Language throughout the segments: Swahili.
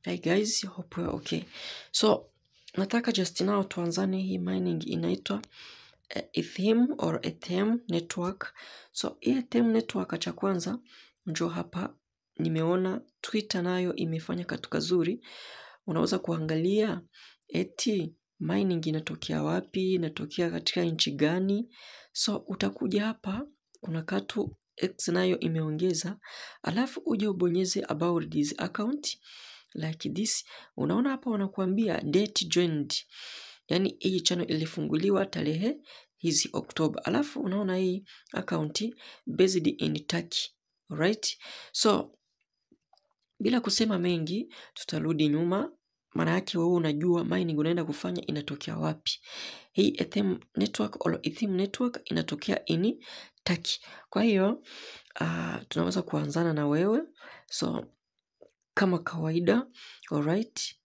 Hi guys, hope we're okay. So nataka just now tuanzane hii mining inaitwa Ethim or Ethem Network. So hii Ethem Network, cha kwanza njoo hapa, nimeona Twitter nayo imefanya katu kazuri. Unaweza kuangalia eti mining inatokea wapi, inatokea katika nchi gani. So utakuja hapa, kuna katu X nayo imeongeza, alafu uje ubonyeze about this account like this. Unaona hapa wanakuambia date joined, yani hii channel ilifunguliwa tarehe hizi Oktoba. Alafu unaona hii account based in Turkey. Alright, so bila kusema mengi tutarudi nyuma, maana yake wewe unajua mining unaenda kufanya inatokea wapi. Hii Ethem Network or Ethim Network inatokea in Turkey. Kwa hiyo tunaweza kuanzana na wewe so kama kawaida. Alright,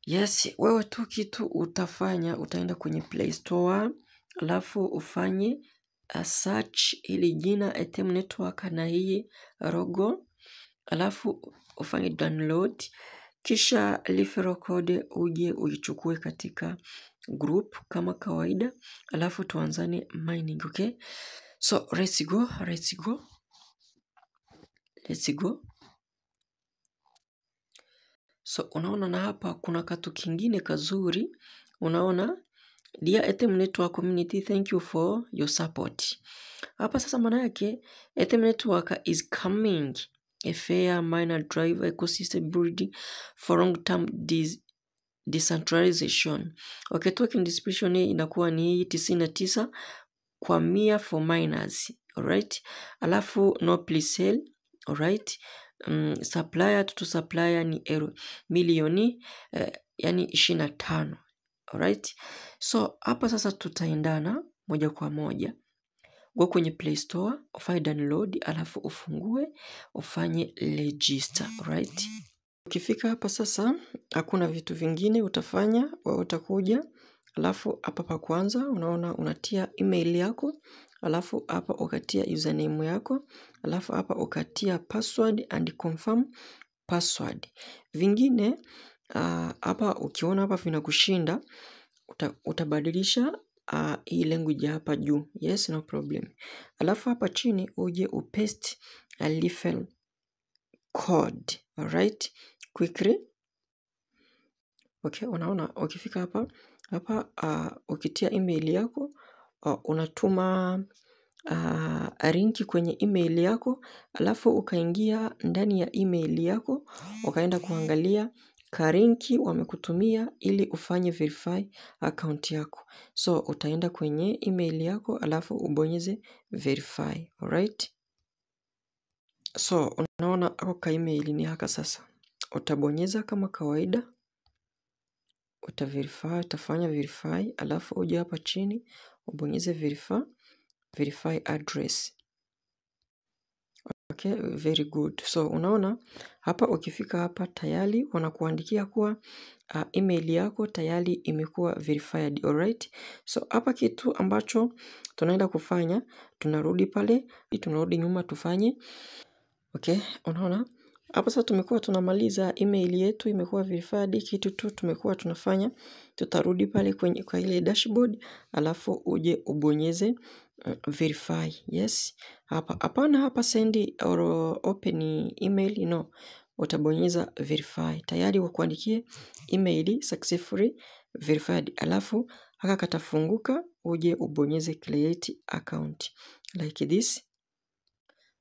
yes, wewe tu kitu utafanya, utaenda kwenye Play Store alafu ufanye search ili jina Ethem Network na hii logo, alafu ufanye download, kisha referral code uje uichukue katika group kama kawaida, alafu tuanzane mining. Okay, so let's go, let's go, let's go. So unaona na hapa kuna katu kingine kazuri. Unaona, dear Ethem Network community, thank you for your support. Hapa sasa maana yake Ethem Network is coming, a fair miner driver ecosystem building for long term decentralization. Okay, token distribution hii inakuwa ni 99% for miners. Alright, alafu no pre-sale. Alright, supplier to supplier ni ero milioni yani 25. Alright, so hapa sasa tutaendana moja kwa moja. Go kwenye Play Store, ufanye download, alafu ufungue, ufanye register. Alright, ukifika hapa sasa hakuna vitu vingine utafanya, wewe utakuja alafu hapa pa kwanza unaona unatia email yako, alafu hapa ukatia username yako, alafu hapa ukatia password and confirm password. Vingine hapa ukiona hapa vinakushinda, utabadilisha hii language hapa juu. Yes, no problem. Alafu hapa chini uje upaste a referral code. Alright, quickly. Okay, unaona ukifika hapa hapa ukitia email yako unatuma linki kwenye email yako, alafu ukaingia ndani ya email yako ukaenda kuangalia karinki wamekutumia ili ufanye verify account yako. So utaenda kwenye email yako alafu ubonyeze verify. Alright, so unaona ako ka email ni haka sasa. Utabonyeza kama kawaida, uta verify, utafanya verify, alafu uje hapa chini ubonyeze verify, verify address. Okay, very good. So unaona hapa ukifika hapa tayari wanakuandikia kuwa email yako tayari imekuwa verified. Alright, so hapa kitu ambacho tunaenda kufanya, tunarudi pale, tunarudi nyuma tufanye. Okay, unaona hapa sasa tumekuwa tunamaliza email yetu imekuwa verified. Kitu tu tumekuwa tunafanya, tutarudi pale kwenye kwa ile dashboard, alafu uje ubonyeze verify. Yes, hapa hapana, hapa send or open email, no, utabonyeza verify. Tayari wakuandikie email successfully verified, alafu haka katafunguka, uje ubonyeze create account like this.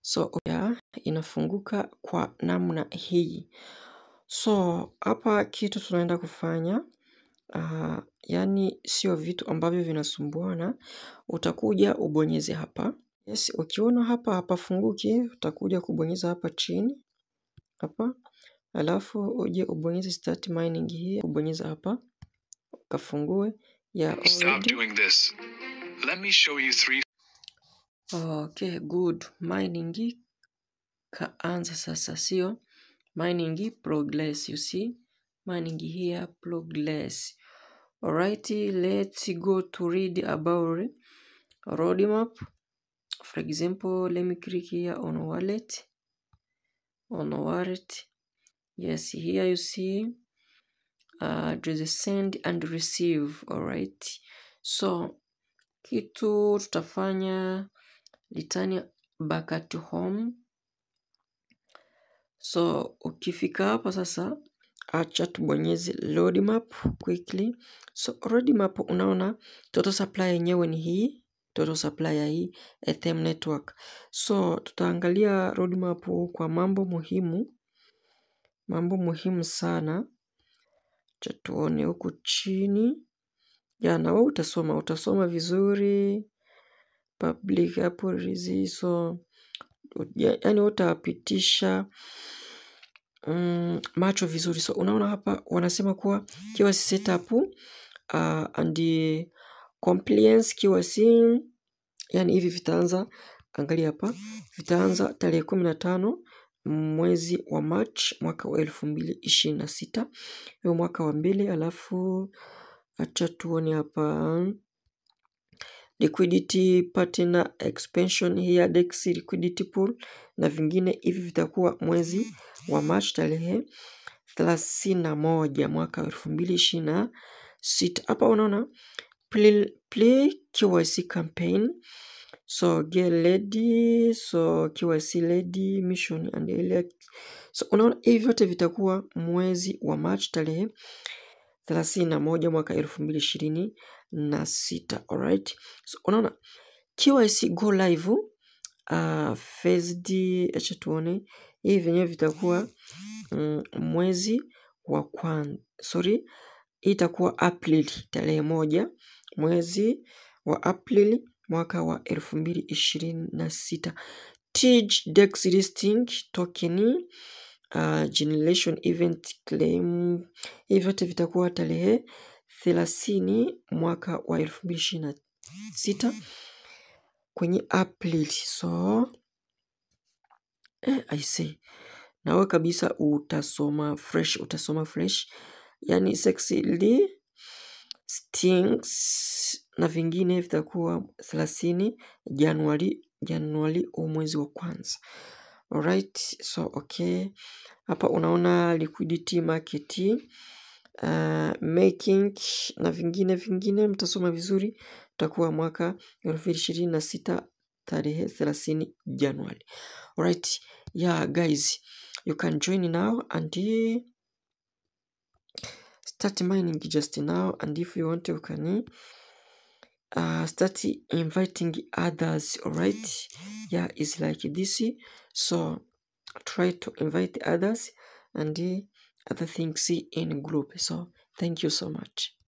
So yeah, inafunguka kwa namna hii. So hapa kitu tunaenda kufanya yani sio vitu ambavyo vinasumbuana. Utakuja ubonyeze hapa. Yes, ukiona hapa hapafunguki, utakuja kubonyeza hapa chini hapa, alafu uje ubonyeze start mining hii, ubonyeza hapa ukafungue ya Stop doing this. Let me show you three. Okay, good. Mining kaanza sasa, sio mining progress, you see mining here progress. Alright, let's go to read about roadmap. For example, let me click here on wallet, on wallet. Yes, here you see there's a send and receive. Alright, so kitu tutafanya return back to home. So ukifika hapa sasa, acha tubonyeze roadmap quickly. So roadmap, unaona total supply yenyewe ni hii, total supply ya hii Aethern network. So tutaangalia roadmap kwa mambo muhimu, mambo muhimu sana. Acha tuone huku chini. Ya, na wewe utasoma vizuri public hapo release. So yani utapitisha macho vizuri. So unaona hapa wanasema kuwa KYC setup and compliance KYC, yani hivi vitaanza, angalia hapa, vitaanza tarehe 15 mwezi wa March mwaka wa 2026, hiyo mwaka wa mbili. Alafu acha tuone hapa liquidity partner expansion here, DEX liquidity pool na vingine, hivi vitakuwa mwezi wa March tarehe 31 mwaka 2026. Hapa unaona play KYC campaign, so get ready, so KYC ready mission and elect. So unaona hivi vyote vitakuwa mwezi wa March tarehe 31 mwaka 2026. Alright, so unaona KYC go live phase D, acha tuone hivi vyenyewe vitakuwa mwezi wa kwanza, sorry, itakuwa Aprili tarehe 1 mwezi wa Aprili mwaka wa 2026. TIG DEX listing token generation event claim, hivi vyote vitakuwa tarehe 30 mwaka wa 2026 kwenye Aprili. So I say nawe kabisa utasoma fresh, utasoma fresh, yani sexy stings na vingine vitakuwa 30 Januari au mwezi wa kwanza. Alright, so okay, hapa unaona liquidity market making na vingine vingine, mtasoma vizuri, utakuwa mwaka 2026 tarehe 30 Januari. Alright, yeah guys, you can join now and start mining just now, and if you want you can start inviting others. Alright, yeah, it's like this. So try to invite others and other things in group. So thank you so much.